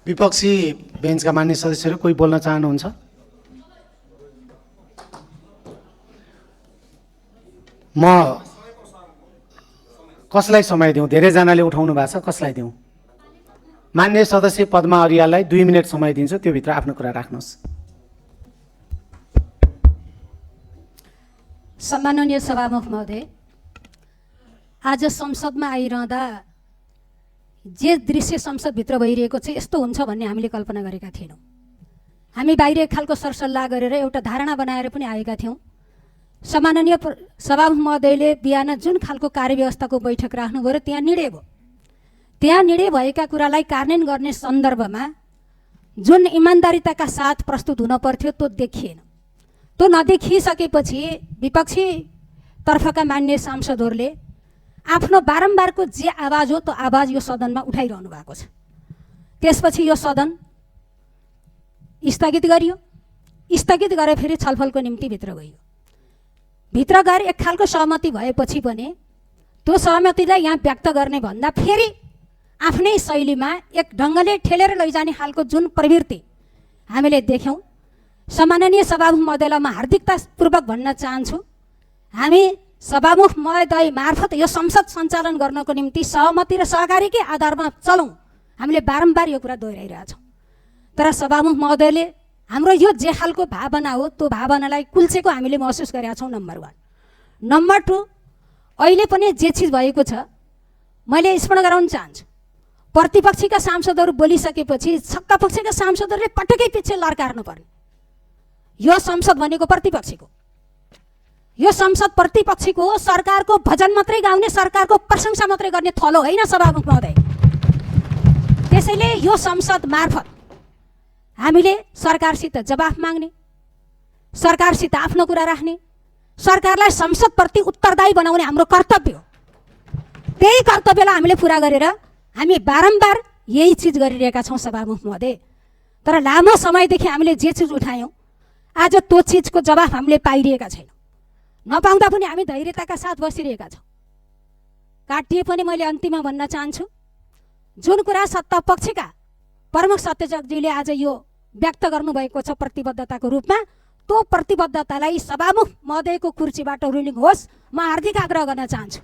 विपक्षी बेन्चका मान्य सदस्यहरू कोही बोल्न चाहनुहुन्छ? म कसलाई समय दिउँ? धेरैजनाले उठाउनु भएको छ, कसलाई दिउँ? मान्य सदस्य पद्मा अर्याललाई 2 मिनेट समय दिन्छु, त्योभित्र आफ्नो कुरा राख्नुहोस्। सम्माननीय सभामुख महोदय, आज संसदमा आइरहँदा जे दृश्य संसदभित्र भइरहेको छ यस्तो हुन्छ भन्ने हामीले कल्पना गरेका थिएनौँ। हामी बाहिर एक खालको सरसल्लाह गरेर एउटा धारणा बनाएर पनि आएका थियौँ। सम्माननीय सभामुख महोदयले बिहान जुन खालको कार्यव्यवस्थाको बैठक राख्नुभयो र त्यहाँ निर्णय भयो, त्यहाँ निर्णय भएका कुरालाई कार्यान्वयन गर्ने सन्दर्भमा जुन इमान्दारिताका साथ प्रस्तुत हुन पर्थ्यो त्यो देखिएन। त्यो नदेखिसकेपछि विपक्षी तर्फका मान्य सांसदहरूले आफ्नो बारम्बारको जे आवाज हो त्यो आवाज यो सदनमा उठाइरहनु भएको छ। त्यसपछि यो सदन स्थगित गरियो। स्थगित गरे फेरि छलफलको निम्ति भित्र गइयो। भित्र गएर एक खालको सहमति भएपछि पनि त्यो सहमतिलाई यहाँ व्यक्त गर्ने भन्दा फेरि आफ्नै शैलीमा एक ढङ्गले ठेलेर लैजाने खालको जुन प्रवृत्ति हामीले देख्यौँ। सम्माननीय सभामुख महोदयलाई म हार्दिकतापूर्वक भन्न चाहन्छु, हामी सभामुख महोदय मार्फत यो संसद सञ्चालन गर्नको निम्ति सहमति र सहकारीकै आधारमा चलौँ, हामीले बारम्बार यो कुरा दोहोऱ्याइरहेछौँ। तर सभामुख महोदयले हाम्रो यो जे खालको भावना हो त्यो भावनालाई कुल्चेको हामीले महसुस गरेका छौँ। नम्बर 1। नम्बर 2, अहिले पनि जे चिज भएको छ मैले स्मरण गराउन चाहन्छु। प्रतिपक्षीका सांसदहरू बोलिसकेपछि सत्ता पक्षका सांसदहरूले पटकै पछि लड्कार्नु पर्ने। यो संसद भनेको प्रतिपक्षीको, यो संसद प्रतिपक्षीको हो। सरकारको भजन मात्रै गाउने, सरकारको प्रशंसा मात्रै गर्ने थलो होइन सभामुख महोदय। त्यसैले यो संसद मार्फत हामीले सरकारसित जवाफ माग्ने, सरकारसित आफ्नो कुरा राख्ने, सरकारलाई संसदप्रति उत्तरदायी बनाउने हाम्रो कर्तव्य हो। त्यही कर्तव्यलाई हामीले पुरा गरेर हामी बारम्बार यही चिज गरिरहेका छौँ सभामुख महोदय। तर लामो समयदेखि हामीले जे चिज उठायौँ आज त्यो चिजको जवाफ हामीले पाइरहेका छैनौँ। नपाउँदा पनि हामी धैर्यताका साथ बसिरहेका छौँ। काटिए पनि मैले अन्तिममा भन्न चाहन्छु, जुन कुरा सत्ता पक्षका प्रमुख सचेतकजीले आज यो व्यक्त गर्नुभएको छ प्रतिबद्धताको रूपमा, त्यो प्रतिबद्धतालाई सभामुख महोदयको कुर्सीबाट रुलिङ होस्, म हार्दिक आग्रह गर्न चाहन्छु।